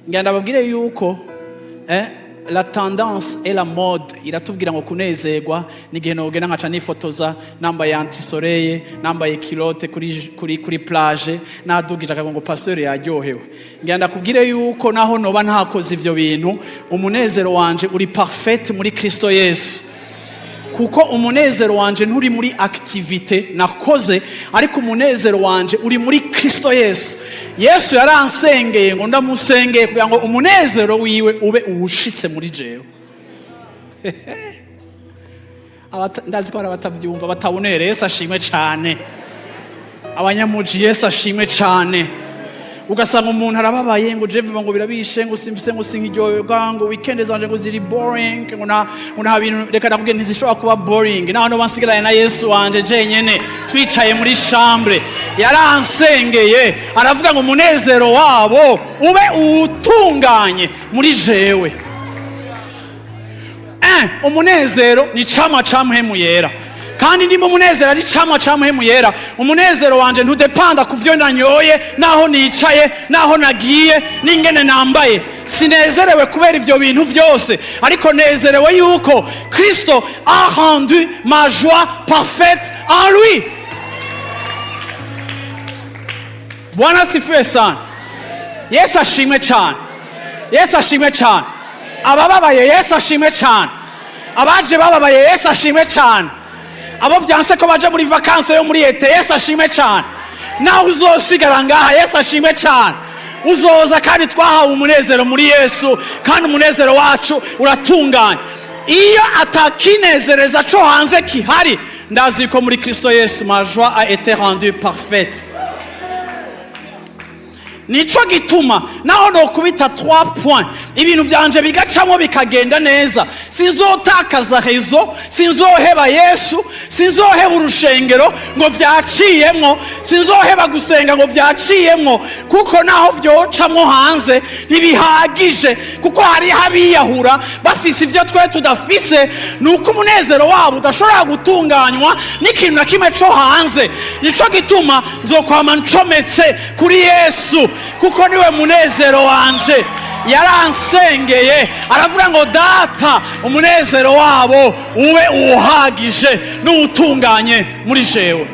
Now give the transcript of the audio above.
Ngira ndababwire yuko la tendance et la mode iratubwira ngo kunezerwa n'igihe nogenda nkaca nifotoza nambaye anti-soleil, nambaye culotte kuri plage, nadugije akavuga ngo pasteur yaryohewe. Ngira ndakubwire yuko naho noba ntakoze ivyo bintu, umunezero wanje uri parfait muri Kristo Yesu, kuko umunezero wanje nturi muri activité nakoze, ariko umunezero wanje uri muri Kristo Yesu. Yesu yaransengeye ngo ndamusengeye kugira ngo umunezero wiwe ube uwushitse muri jewe. Ndazi ko hari abatavyumva batabonere. Yesu ashimwe cane. Abanyamuji, Yesu ashimwe cane. Ugasanga umuntu arababaye ngo je ngo birabishe, ngo simfise, ngo sinkiryoherwa, ngo weekend zanje ngo ziri boring, ngo nta bintu. Reka ndakubwire, ntizishobora kuba boring naho noba nsigaranye na Yesu wanje jenyene, twicaye muri chambre. Yaransengeye, aravuga ngo umunezero wabo ube uwutunganye muri jewe. Umunezero ni camwa ca Mpwemu Yera, kandi ndimo umunezero ari camwa ca Mpwemu Yera. Umunezero wanje ntudepanda ku vyo nanyoye, naho nicaye, naho nagiye, n'ingene nambaye. Sinezerewe kubera ivyo bintu vyose, ariko nezerewe yuko Kristo a rendu ma joie parfaite en lui. Bwana asifiwe sana. Yesu ashimwe cyane. Yesu ashimwe cyane. Abababaye, Yesu ashimwe cyane. Abaje bababaye, Yesu ashimwe cyane. Abo vyanse ko baje muri vacances yo muri été, Yesu ashimwe cyane. Naho uzosigara ngaha, Yesu ashimwe cyane. Uzoza kandi twahawe umunezero muri Yesu, kandi umunezero wacu uratunganye. Iyo atakinezereza co hanze kihari, ndazi ko muri Kristo Yesu ma joie a été rendue parfaite. Nico gituma naho nokubita 3 points, ibintu vyanje bigacamo bikagenda neza, sinzotakaza réseau, sinzoheba Yesu, sinzoheba urushengero ngo vyaciyemwo, sinzoheba gusenga ngo vyaciyemwo, kuko naho vyocamwo hanze ntibihagije, kuko hariho abiyahura bafise ivyo twe tudafise. Ni uko umunezero wabo udashobora gutunganywa n'ikintu na kimwe co hanze. Nico gituma nzokwama ncometse kuri Yesu, kuko niwe munezero wanje. Yaransengeye, aravuga ngo Data, umunezero wabo ube uwuhagije n'uwutunganye muri jewe.